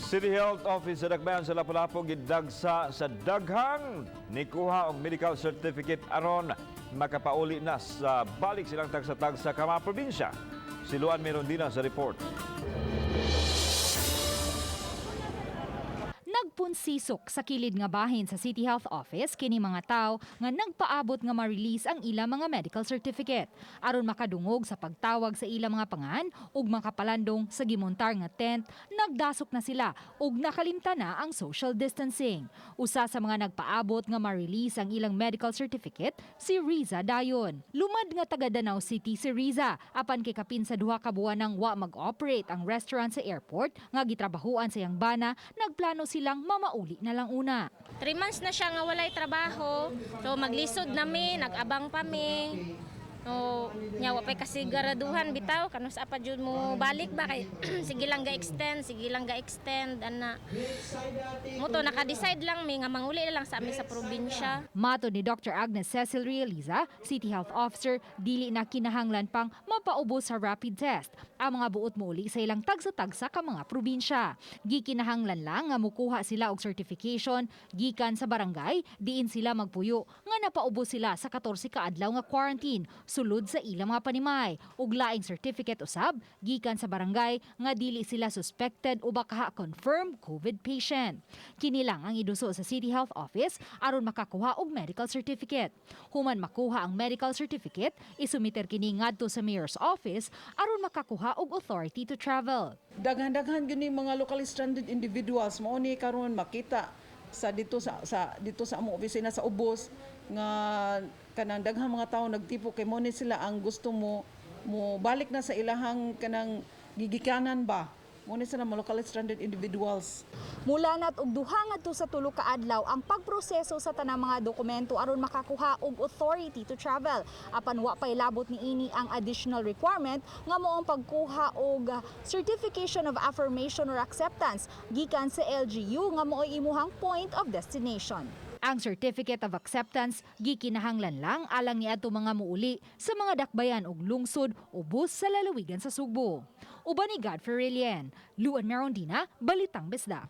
City Health Office sa Dakbayan sa Lapu-Lapu gidagsa sa daghang nikuha og medical certificate aron makapauli na sa balik silang tagsa-tagsa ka mga probinsya. Si Luan Mirondina sa report. Nagpunsisok sa kilid nga bahin sa City Health Office kini mga tao nga nagpaabot nga ma-release ang ilang mga medical certificate aron makadungog sa pagtawag sa ilang mga pangan ug makapalandong sa gimontar nga tent. Nagdasok na sila ug nakalimta na ang social distancing. Usa sa mga nagpaabot nga ma-release ang ilang medical certificate, si Riza Dayon. Lumad nga taga Danao City si Riza, apan kay kapin sa 2 ka buwan nang wa mag-operate ang restaurant sa airport nga gitrabahuan sa iyang bana, nagplano silang mamauli na lang una. 3 months na siya nga walay trabaho. So maglisod na mi, nag-abang pa mi. So, nya wa pay kasiguraduhan bitaw kanus-a pa jud mo balik ba, kay sige lang ga extend, sige lang ga extend ana. Mao to naka-decide lang mi nga manguli na lang sa ami sa probinsya. Matod ni Dr. Agnes Cecil Realiza, City Health Officer, dili na kinahanglan pang mapaubos sa rapid test ang mga buot mouli sa ilang tagsa-tagsa ka mga probinsya. Gikinahanglan lang nga mukuha sila og certification gikan sa barangay diin sila magpuyo nga napaubos sila sa 14 ka adlaw nga quarantine sulod sa ilang mga panimay, ug laing certificate usab gikan sa barangay nga dili sila suspected o baka confirmed COVID patient. Kini lang ang iduso sa City Health Office aron makakuha og medical certificate. Human makuha ang medical certificate, isumiter kini ngadto sa Mayor's Office aron makakuha og authority to travel. Daghan-daghan gyud ni mga locally stranded individuals. Mao ni karon makita sa dito sa among opisina sa ubos nga kanang daghang mga tawo nagtipok kay mo ni sila ang gusto mo mo balik na sa ilahang kanang gigikanan ba. Mo ni sila mga locally stranded individuals. Mulanat og 2 ngadto sa 3 ka adlaw ang pagproseso sa tanang mga dokumento aron makakuha og authority to travel. Apan wa pay labot niini ang additional requirement nga mao ang pagkuha og certification of affirmation or acceptance gikan sa LGU nga mao'y imuhang point of destination. Ang Certificate of Acceptance gikinahanglan lang alang niadto mga muuli sa mga dakbayan og lungsod ubos sa lalawigan sa Sugbo. Uban ni Godfrey Relien, Luan Merondina, Balitang Bisdak.